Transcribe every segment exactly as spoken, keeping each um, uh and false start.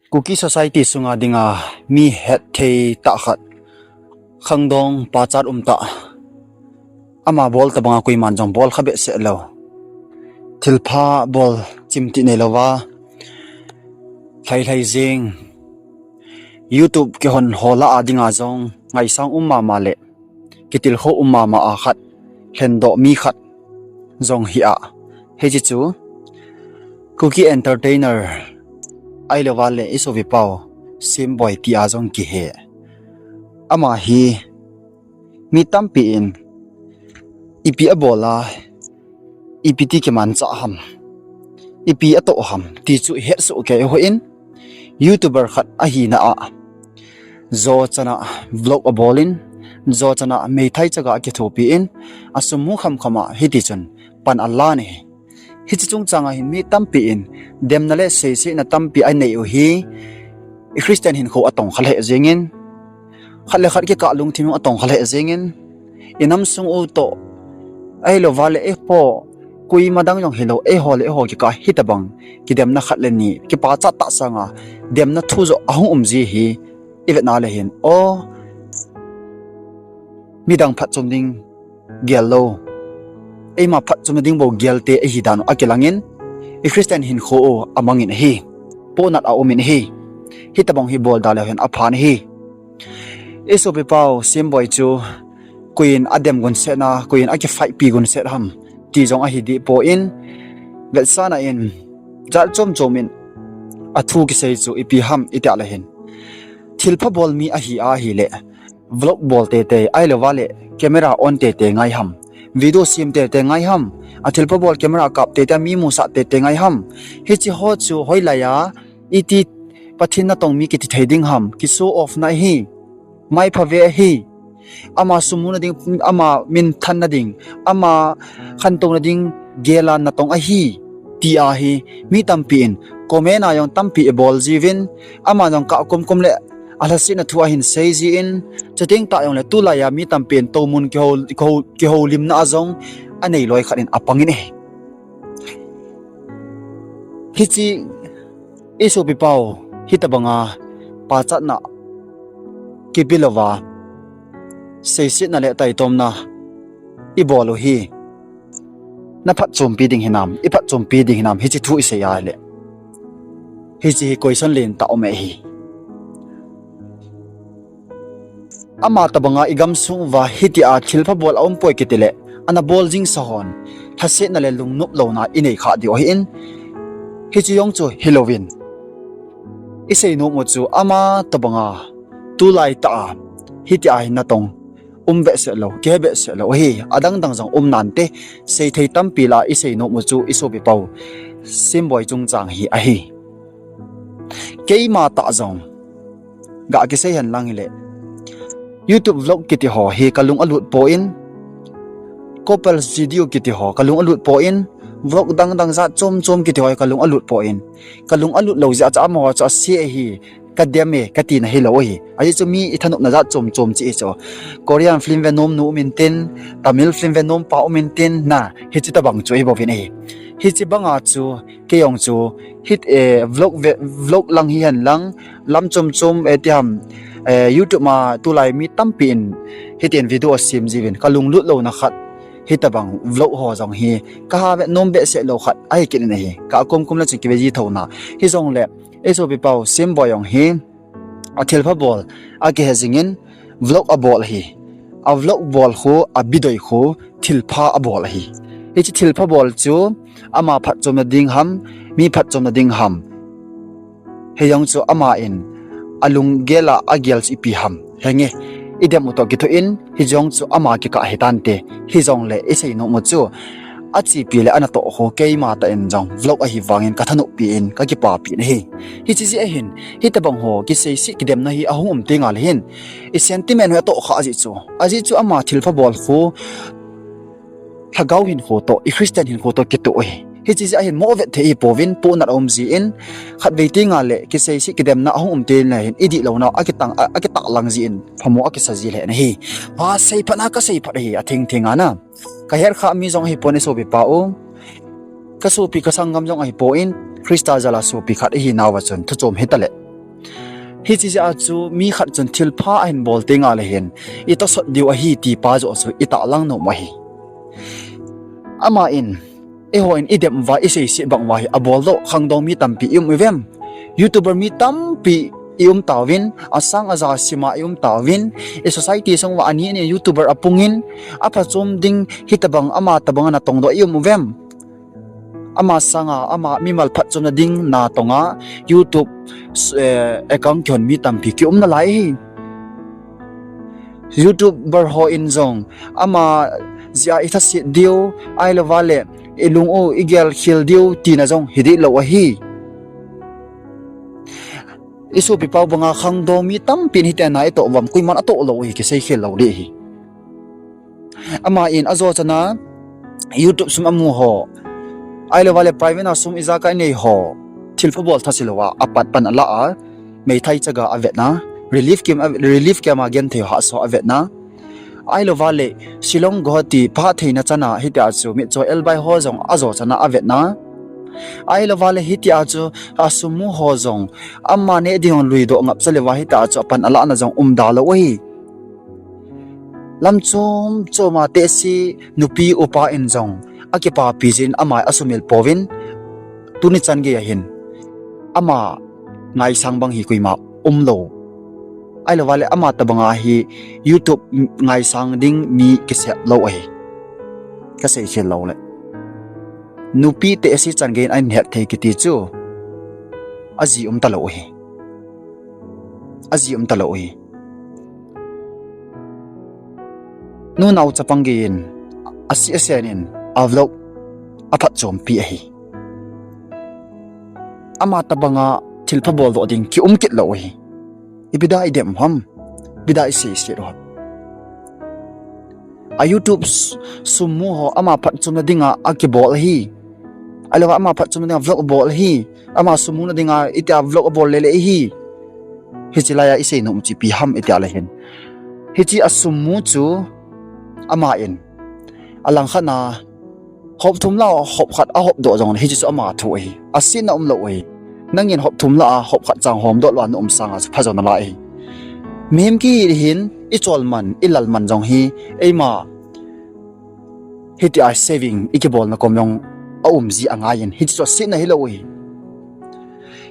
Kuki society sunga dinga mi hetthei tah khat, khangdong pachat umtah, ama bol tabanga koiman jong bol kha behseh lou, thilpha bol chimtih neilouva, lhailhai jing, YouTube kihon ho lah a dinga jong ngaisang um mama le kitilkhou um mama a khat, lhendoh mi khat jong hi a, hiche chu Kuki Entertainer, ahilouva le i sopi pau Semboi tia jong kihe. Ama hi mi tampi in ipi abol a, ipi ti kimanchah ham, ipi atoh ham ti chu ihetsoh kei hih in, YouTuber khat ahina a, jo chana vlog abolin, jo chana meithai chaga akithopi in, asum mu khamkham a hitichun pan alan ahi. Hiche chungchanga hin mi tampi in demna le seisetna tampi anei u hi, i Christian hinkho atongkha lheh jengin, khat le khat kikah lungthim atongkha lheh jengin, inam sung u toh, ahilouva le eiho, koima dang jong hilou, eiho le eiho kikah hitobang kidemna khat le ni kipachat tah sanga demna thu joh ahung um ji hi ivetna le hin, o, midang phatchom ding gel lou, eima phatchomna ding bou gelte ihi dan u akilangin, i Christian hinkho u amangin ahi, pohnat aumin ahi. Hitobang hi bol da leu hin aphan ahi. I sopi pau Semboi chu koiin adem gunsetna, koiin akifight pi gunset ham ti jong ahi deh poi, vetsahna in jat chom chom in athu kisei chu ipi ham itia le hin, thilpha bol mi ahi ahile vlog bol teitei, ahilouva le camera on teitei ngai ham, video sem teitei ngai ham, athilpha bol camera kap teitei, mi musah teitei ngai ham, hiche ho chu hoilaiya iti Pathen natong mi kiti thei ding ham, kishow off na ahi, maipha ve ahi, ama sum muna ding, ama minthanna ding, ama khantouna ding gel a natong ahi, tia hi mi tampi in comment a jong tampi ibol jiuvin, ama jong kah komkom le alhasetna thu ahin sei jin, chuteng tah jongle tulaiya mi tampi in toumun kihou, kihou, kihoulimna a jong anei loi khat in apangin ahi. Hiche i sopi pau hitobanga pachatna kipe louva, seisetna le taitomna ibol u hi, naphatchompi ding hinam, iphatchompi ding hinam, hiche thu isei a le, hiche hi question lentah um ahi. Ama tobanga igamsung uva hitia thilpha bol aumpoi kitile, ana bol jingsa hon lhasetna le lungnop louna inei kha diu ahin, hiche jong chu hilouvin, isei nom u chu ama tobanga tulaitah a hitia hi natong um behseh lou, kihe behseh lou ahi. Adang dang jong um nante, seithei tampi lah a isei nom u chu i sopi pau Semboi chungchang hi ahi. Keima tah jong ga kisei henlang hile, YouTube vlog kiti ho hi kalung alut poi, couples video kiti ho kalung alut poi, vlog dang dang jat chom chom kiti ho hi kalung alut poi, kalung alut lou jeh a chu amaho chu ase ahi, kadem e katina hilou ahi. Ajeh chu mi ithanopna jat chom chom che chu, Korean film ve nom nu um intin, Tamil film ve nom pa um intin, na, hiche tobang chu ibouvin ahi. Hiche banga chu keijong chu hiti, vlog ve, vlog lang hihen lang, lam chom chom, itiham, YouTube ma tulai mi tampi in hitin video asem jiuvin, kalunglut louna khat, hitobang vlog ho jong hi kaha ve nom behseh lou khat ahi kit in ahi. Kah komkom le chun kive ji thouna. Hijongle i sopi pau Semboi jong hi athilpha bol akihe jingin, vlog abol ahi. A vlog bol khu, abidoi khu thilpha abol ahi. Hiche thilpha bol chu ama phatchomna ding ham, mi phatchomna ding ham, hijong chu ama in alunggel a agel chu ipi ham, henge, idem u toh kithoin, hijong chu ama kikah hitante. Hijongle isei nom u chu, achepi le anatoh khu keima tah in jong vlog ahi vangin kathanoppi in, kakipapi in ahi. Hiche jeh ahin, hitobang ho kiseiset kidemna hi ahung um tengle hin, i sentiment hi atoh khah jeh chu, ajeh chu ama thilpha bol khu lhagao hinkho toh, i Christian hinkho toh kitoh ahi. Hiche jeh ahin moh vet thei ihipouvin, pohnat aum jin, khatvei tengle kiseiset kidemna ahung um tengle hin idihlouna akitah, akitahlang jin phamo akisa ji lheh in ahi. Asei phatna kasei phat ahi, atheng theng a na, kahet khah mi jong ahipon i sopi pau, kasopi kasanggam jong ahipon, Christa jal a sopi khat ihinauva chun thuchom hitaleh, Hiche jeh a chu mi khat chun thilpha ahin bol teng le hin, itosot diu ahi ti pa joh chu itahlang nom u ahi. Aman, eihon idem uva iseiset bang uva hi abol doh khangdong mi tampi i um uvem? YouTuber mi tampi i um tauvin, asang aja sima i um tauvin, i society sung uva ani ani YouTuber apungin, aphachom ding hitabang ama tabang a natong doh i um uvem? Ama sanga, ama mimal phatchomna ding natong a YouTube, eh, account kihon mi tampi ki um nalai hi. YouTuber hon jong, ama jeh a ithaset diu, ahilouva le, ilung u igel khel diu, tina jong hi dih lou ahi. Isopi pau banga khangdong mi tampin hitia na itoh uvem, koiman atoh lou hi, kisei khel lou ding hi. Aman ajo chana, YouTube sum amu ho, ahilouva le private a sum ijakai inei ho, thilpha bol thase louva, apat pan ala a, meithai chaga avetna, relief camp, relief camp a genthei ho haso avetna, ahilouva le, Shillong Guwahati phat theina chana, hitia chu mitcho elbai ho jong ajo chana avetna, ahilouva le, hitia chu asum mu ho jong, ama neh ding hon lui doh ngap cha louva, hitia chu apan alahna jong umda lou ahi. Lam chom chom a tehse nupi upa in jong akipapi jin ama asumil pouvin, tuni chan gei ahin ama ngaisang bang hi koima umlou. Ahilouva le ama tabanga hi YouTube ngaisang ding mi kisep lou ahi. Kasei khel lou le, nupi tehse chan gei in ahin het thei kiti chu aji um talou ahi. Aji um talou ahi. Nunao chapang gei in, asei asen in, a vlog aphatchompi ahi. Ama tabanga thilpha bol doh ding ki um kit lou ahi. Ipi dia idem u ham? Ipi dia iseiset u ham? A YouTube s-, sum mu ho ama phatchomna dinga akibol ahi. Ahilouva ama phatchomna dinga vlog abol ahi. Ama sum muna dinga itia vlog abol lele ahi. Hiche laiya isei nom chu ipi ham itia le hin, hiche asum mu chu aman, alangkhat na, hop thum lah a hop khat ahop doh jongle hiche chu ama thu ahi. Asetna umlou ahi. Nangin hop thum lah a hop khat chang homdoh lou a na um sanga chu phajo nalai ahi. Mihem kihi hin, icholman, ilalman jong hi, eima hitia saving ikibolna kom jong aum ji angaiyin, hiche chu asetna hilou ahi.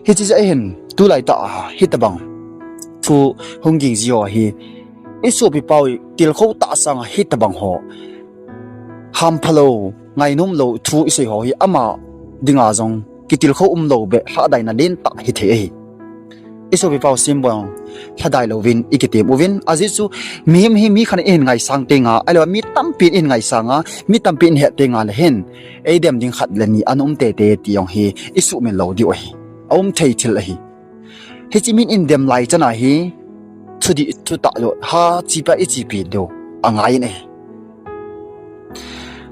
Hiche jeh hin, tulaitah a hitabang thu hung ging ji ho hi, isopi pau tilkhou tah sanga hitabang ho, hamphalou, ngainomlou thu isei ho hi ama dinga jong kitilkhou umlou beh lhahdaina lentah hithei ahi. Isopi pau simbol lhadai louvin ikitem uvin, ajeh chu mihem hi mi khat in ihin ngaisang tenga, ahilouva mi tampin ihin ngaisanga, mi tampin ihet tenga le hin, eidem ding khat le ni ana um teitei ti jong hi isuhmil lou diu ahi. Aum thei thil ahi. Hiche min in dem lai chana hi, thudih thutah lou, ha chepa ichepi diu angaiyin ahi.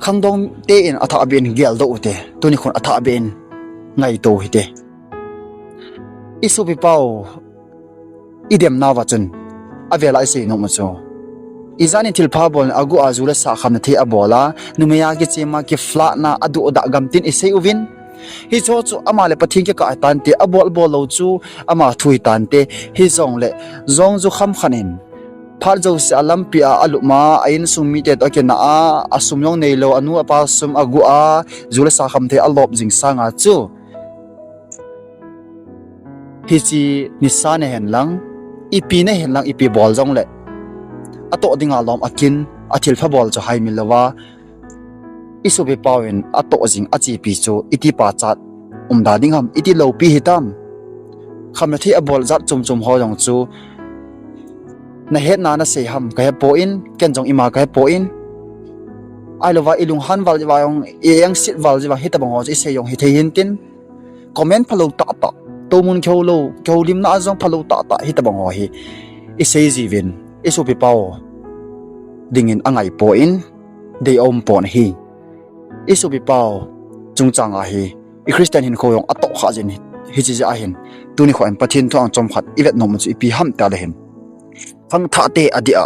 Khangdong te in athahbeh in geldoh ute, tuni khun athahbeh in ngaito hite. Isopi pau idem nauva chun, avela isei nom u chu, ijat in thilpha bol in aguh a ju le sa khamna thei abol a, numei a kichema kiflatna adohdah gamtin isei uvin, hicheho chu ama le Pathen kikah hitante, abol bol lou chu ama thu hitante, hijongle jong ju kham khat in phat jouse a lampi a alupma, a insung mite toh akinah a, asum jong neilou, anu apa sum aguh a, ju le sa kham thei alop jing sanga chu, hiche nisa na henlang, ipi na henlang, ipi bol jongle, atoh dinga lom akin, athilpha bol chu haimil louva, isopi pau in atoh jing achepi chu iti pachat umda ding ham, iti loupi hitam? Khamna thei abol jat chom chom ho jong chu nahetna nasei ham kahepoi, ken jong ima kahepoi. Ahilouva ilunghan val jeh uva jong, iengset val jeh uva hitabang ho chu isei jong hithei hintin, comment phalou tahtah, toumun kihou lou, kihoulimna a jong phalou tahtah hitabang ho hi isei jiuvin, isopi pau dingin angaipoi, dei aumpon ahi. Isopi pau chungchanga hi i Christian hinkho jong atohkhah jin, hiche jeh ahin, tuni kho in Pathen thu a chomkhat ivet nom u chu ipi ham tile hin, khangthahte adeh a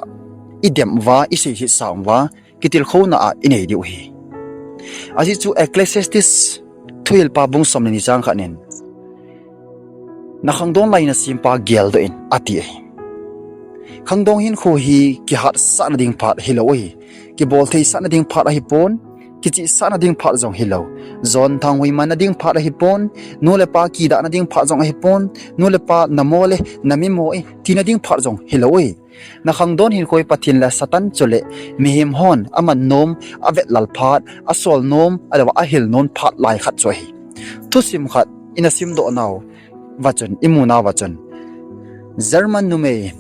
idem uva, iseisetsah uva, kitilkhouna a inei diu ahi. Ajeh chu Ecclesiastes thuhilpa bung som le ni chang khat in, Na khangdong lai nasempa geldoh in, ati ahi. Khangdong hinkho hi kihatsahna ding phat hilou ahi. Kiboltheisahna ding phat ahipon, kichihsahna ding phat jong hilou. Jon thang huimanna ding phat ahipon, nu le pa kidahna ding phat jong ahipon, nu le pa namo le namimo e tina ding phat jong hilou ahi. Na khangdong hinkho hi Pathen le Satan chule mihem hon aman nom, avetlal phat, asol nom, ahilouva ahil nom phat lai khat chu ahi. Thusim khat ina simdoh nau va chun, imu nauva chun, German numei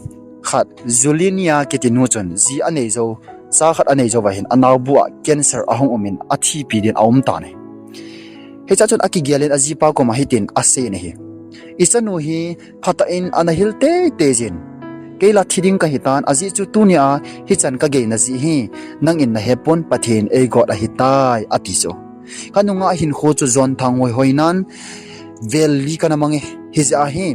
khat Juliana kiti nu chun ji anei jou, cha khat anei jouva hin anaobu a cancer ahung umin athipi din aum tan ahi. Hichea chun akigel in ajipa koma hitin asei in ahi. Ichanu hi phatah in ana hil teitei jin. Kei la thi ding kahitan, ajeh chu tunia hichan kageina jeh hi nangin nahepon, Pathen eigot ahitai, ati chu. Kanunga hinkho chu jon thang huihoi nan, vel li kana mang e, hijeh a hi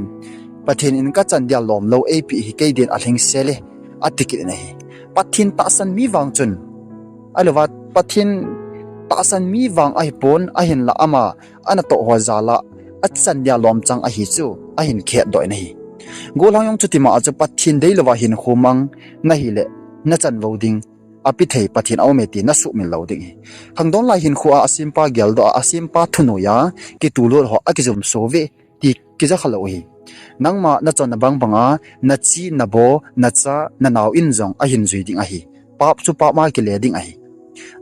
Pathen in kachan dia lomlou eipeh hi kei din alhingsel e, ati kit in ahi. Pathen tahsan mi vang chun, ahilouva Pathen tahsan mi vang ahipon, ahinla ama anatoh ho jal a achan dia lomchang ahi chu ahin khetdoh in ahi. Gollhang jong chutima a chu Pathen deilouva hinkho mang nahile nachanvou ding, apithei Pathen aume ti nasuhmil lou ding ahi. Khangdong lai hinkho a asempa geldoh a, asempa thunoi a kitulut ho akijumso uve ti kijakha lou ahi. Nangma nachonna bangbanga nachi, nabo, nacha, nanao in jong ahin jui ding ahi. Pap chu pap ma kile ding ahi.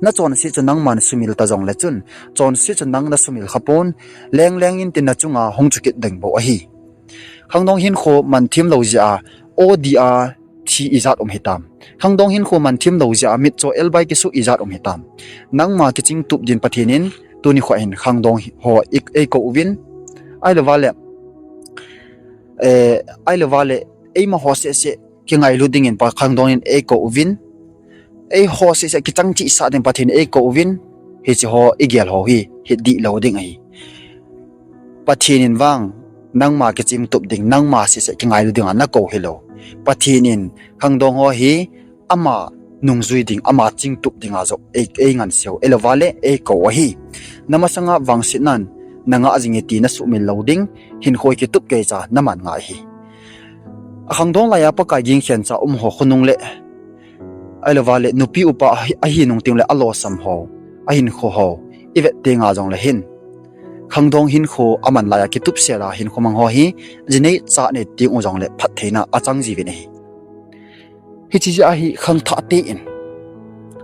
Nachonse chu nangman sumil ta jongle chun, chonse chu nang nasumil khapon, lengleng in tin nachunga hung chu kit ding bou ahi. Khangdong hinkho man themlou jeh a, o di a thi ijat um hitam. Khangdong hinkho man themlou jeh a mitcho elbai kisuh ijat um hitam. Nangma kichingtup din Pathen in tuni khoa hin khangdong ho eikou uvin, ahilouva le, eh, ahilouva le, eima ho sehseh kingailu dingin Pa khangdong in eikou uvin, eiho sehseh kichang chihsah ding Pathen in eikou uvin, hiche ho igel ho hi hidih lou ding ahi. Pathen in vang nangma kichingtup ding, nangma sehseh kingailu dinga nakou hilou. Pathen in khangdong ho hi ama nungjui ding, ama chingtup dinga joh ei, einganseu, ahilouva le eikou ahi. Namasanga vangsetnan nangah jinge ti nasuhmil lou ding, hinkho hi kitup keicha naman ngai ahi. Akhangdong laiya Pakai gingkhen cha um ho khonung le, ahilouva le nupi upa ahi, ahi nung tengle alosam ho, ahinkho ho ivet tenga jongle hin, khangdong hinkho aman laiya kitupsel a hinkho mang ho hi, jinei chanei teng u jongle phattheina achang jiuvin ahi. Hiche jeh a hi khangthah te in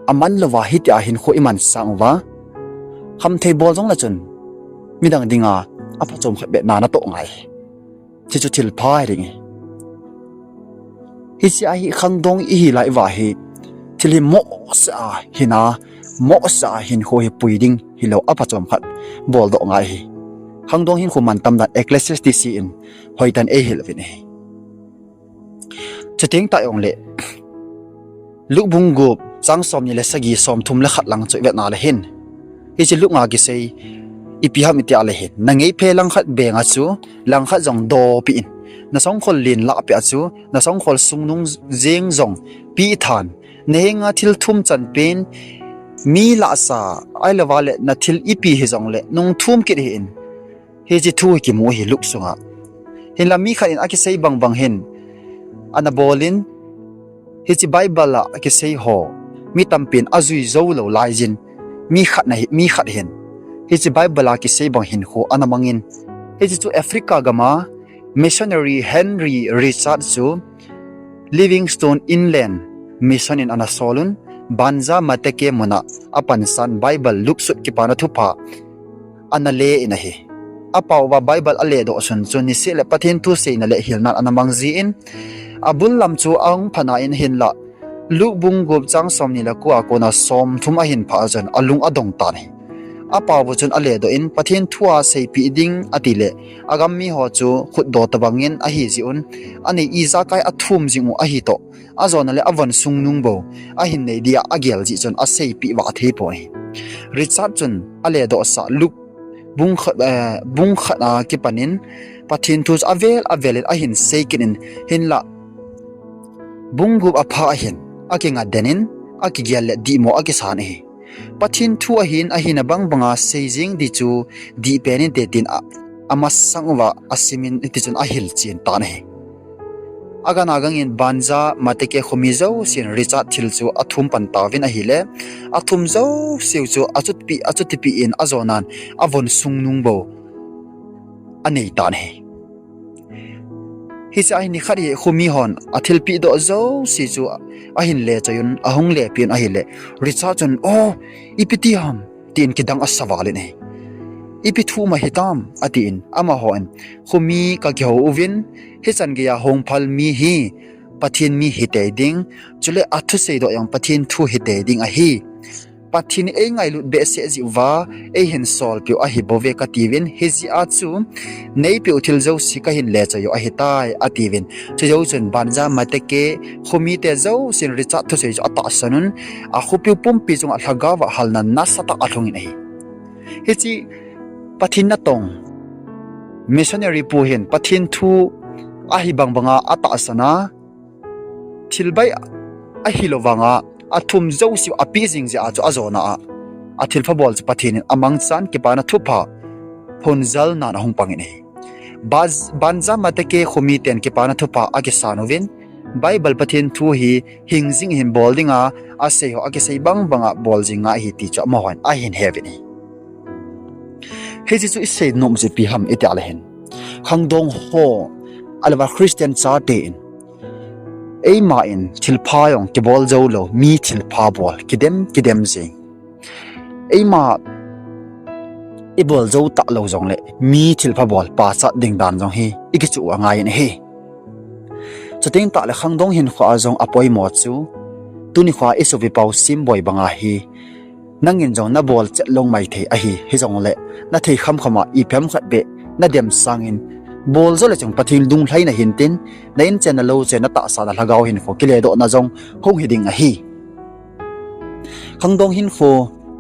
aman louva hitia hinkho iman sang uva, khamthei bol jongle chun midang dinga aphachom khat beh na natoh ngai. Hiche chu thilpha hiding ahi. Hiche a hi khangdong ihi lai uva hi, thil hi mohseh a hina, mohseh a hinkho hi pui ding hilou, aphachom khat boldoh ngai ahi. Khangdong hinkho mantam dan Ecclesiastes in hoitah in eihil uvin ahi. Chuteng tah jongle, Luke bung gup chang somni le sagi, somthum le khat lang chu ivet na le hin, hiche Luke a kisei ipi ham itia le hin, nangeiphe langkhat benga chu langkhat jong dopeh in, nasongkhol len lahpeh a chu nasongkhol sungnung jeng jong peh than, nahenga thil thum chanpen, mi lahsa, ahilouva le nathil ipi hijongle nungthum kit hih in. Hiche thu hi kimu ahi Luke sunga. Hinla mi khat in akisei bangbang hin ana bol in, hiche Bible a akisei ho mi tampin ajui joulou laijin, mi khat na hi, mi khat hin hiche Bible a kisei bang hinkho ana mangin, hiche chu Africa gam a missionary Henry Richard chu Livingstone Inland Mission in ana sol un, Banza Mateke muna apansan Bible lupsut kipana thupha ana le in ahi. Apao uva Bible aledoh sun chu niseh le Pathen thu seina le hilnan ana mang jin, abul lam chu ahung phatna in, hinla Luke bung gup chang somni le ko a kona somthum ahin phah a chun alung adong tan ahi. Apao u chun aledoh in Pathen thu aseipeh ding atile, agam mi ho chu khutdoh tobangin ahi jeh un, anei ijakai athum jing u ahi toh, ajona le avon sungnung bou ahin nei dia agel jeh chun aseipeh vah thei pon ahi. Richard chun aledohsah Luke bung khat, eh, bung khat a kipanin Pathen thu chu avel avel in ahin sei kit in, hinla bung gup aphah ahin akinga den in, akigel le dihmo akisan ahi. Pathen thu ahin, ahina bangbanga sei jeng di chu dih pen inte tin a, amasang uva asimin hitichun ahilchen tan ahi. Agana gangin Banja Mateke khomi jousen Richard thil chu athum pan tauvin ahile, athum jouseu chu achutipi, achutipi in ajonan avon sungnung bou anei tan ahi. Hichea hi nikhat hi khomi hon athilpeh doh jouse chu ahin lechaiyun, ahung lepeh un ahile, Richard chun, O, ipi ti ham? tin kidang asa valin ahi. Ipi thu ma hitam? atin, amahon, Khomi kakihou uvin, hichan geiya hung phal mi hi Pathen mi hitei ding, chule athusei doh jong Pathen thu hitei ding ahi. Pathen in eingailut behseh jeh uva, eihin solpeh u ahibouve katiuvin, hijeh a chu, neipeh u thil jouse kahin lechai u ahitai, atiuvin. Chujou chun Banja Mateke khomite jousen Richard thusei chu atahsan un, akhopi pumpi chunga lhagaova halna nasatah alhungin ahi. Hiche Pathen natong missionary pu hin Pathen thu ahi bang banga atahsan a, thil bai ahilou vanga athum jouseu apeh jing jeh a chu ajona a, athilpha bol chu Pathen in amangchan kipana thupha phonjalnan ahung pangin ahi. Baj-, Banja Mateke khomiten kipana thupha akisan uvin, Bible Pathen thu hi hingjing hin bol dinga asei ho akisei bang banga bol jing ngai ahi ti chu amahon ahin heuvin ahi. Hiche chu isei nom chu ipi ham itia le hin, khangdong ho, ahilouva Christian chate in, eima in thilpha jong kibol joulou, mi thilpha bol, kidem, kidem jing. Eima ibol jou talou jongle, mi thilpha bol pachat ding dan jong hi ikichuh u angaiyin ahi. Chuteng tahle khangdong hinkhoa jong apoimo chu, tunikhoa isopipau Simboi banga hi, nangin jong nabol chet lou maithei ahi, hijongle nathei khamkhama ipi ham khat beh nadem sangin, bol joule chun Pathen lunglhaina hintin, na inchen, nalou chen, natahsa, nalhagao hinkho kiledohna jong hung hiding ahi. Khangdong hinkho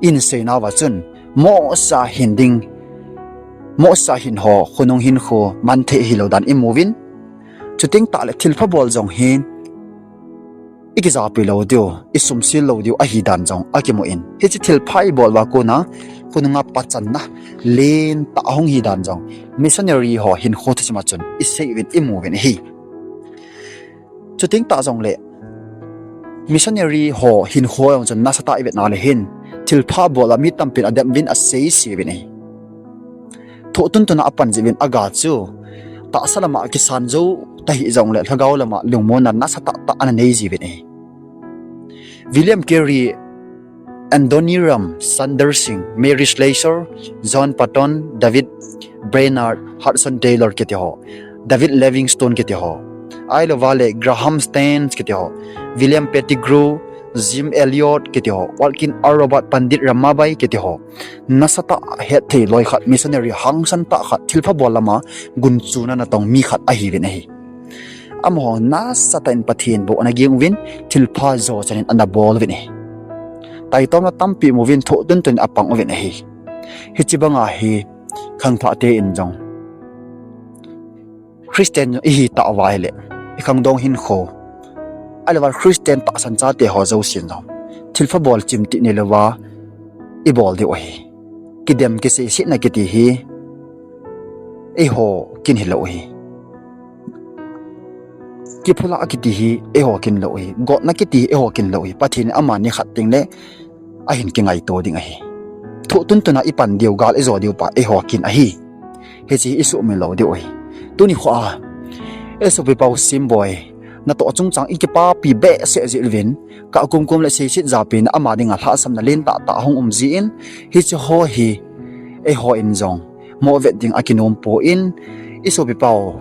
ihin seinauva chun, mohsa hin ding, mohsa hin ho, khonung hinkho manthei hilou dan imuvin. Chuteng tahle thilpha bol jong hin ikijapi lou diu, isumsil lou diu ahi dan jong akimun. Hiche thilpha ibol uva kona khonunga pachanna lentah ahung hi dan jong missionary ho hinkho thusim a chun isei uvin imuvin ahi. Chuteng tah jongle missionary ho hinkho jong chun nasatah ivetna le hin, thilpha bol a mi tampin adem uvin aseise uvin ahi. Thoh tuntuna apan jeh uvin aga chu tahsa lama kisan jou tahih jongle lhagao lama lungmonna nasatah tah ana nei jiuvin ahi. William Carey, Adoniram, Sundar Singh, Mary Slessor, John Patton, David Brainerd, Hudson Taylor kiti ho, David Livingstone kiti ho, ahilouva le Graham Staines kiti ho, William Pettigrew, Jim Elliot kiti ho, Watkin R Robert, Pandit Ramabai kiti ho, nasatah hetthei loi khat, missionary hangsan tah khat, thilpha bol lama gunchuna natong mi khat ahiuvin ahi. Amaho nasatah in Pathen bou ana ging uvin, thilpha jo chan in ana bol uvin ahi. Taitomna tampi imuvin, thoh tuntun in apang uvin ahi. Hiche banga hi khangthahte in jong, Christian ihi tauva ahile, ikhangdong hinkho, ahilouva Christian tahsan chate ho jousen jong, thilpha bol chimtih neilouva ibol diu ahi. Kidem kiseisetna kiti hi eiho kin hilou ahi. Kiphula kiti hi eiho kin lou ahi. Gotna kiti hi eiho kin lou ahi. Pathen in amani khat tengle ahin kingaito ding ahi. Thoh tuntuna ipan diu, gal ijo diu pa eiho kin ahi. Hiche hi isuhmil lou diu ahi. Tunikhoa isopipau Simboi, natoh chungchang ikipapi behseh jeh uvin, kah kumkum le seiset japina ama dinga lhahsamna lentah tah ahung um jin, hiche ho hi eihon jong movet ding akinom poi, isopipau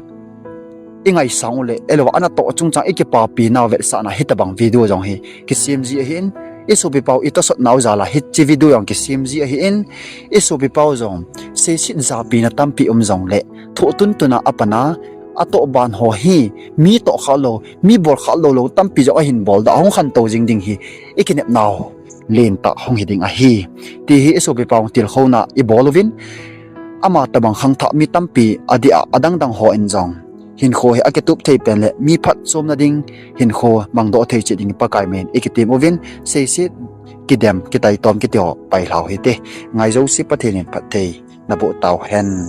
ingaisang ule, ahilouva anatoh chungchang ikipapinau vetsahna hitobang video jong hi kisem ji ahin, isopipau itosotnau jal a hiche video jong kisem ji ahin, isopipau jong seiset japina tampi um jongle, thoh tuntuna apana atoh ban ho hi mi toh khalou, mi bol khalou lou tampi jong ahin boldoh, ahung khantou jing ding hi ikinepnau lentah hung hiding ahi, ti hi isopipau tilkhouna ibol uvin, amatobang khangthah mi tampi adeh a adangdang hon jong hinkho hi akitup thei pen le mi phatchomna ding, hinkho mangdoh thei cheh ding Pakai min in ikitem uvin, seiset, kidem, kitaitom kiti ho pailhau hite. Ngai jouse Pathen in phatthei naboh tauhen.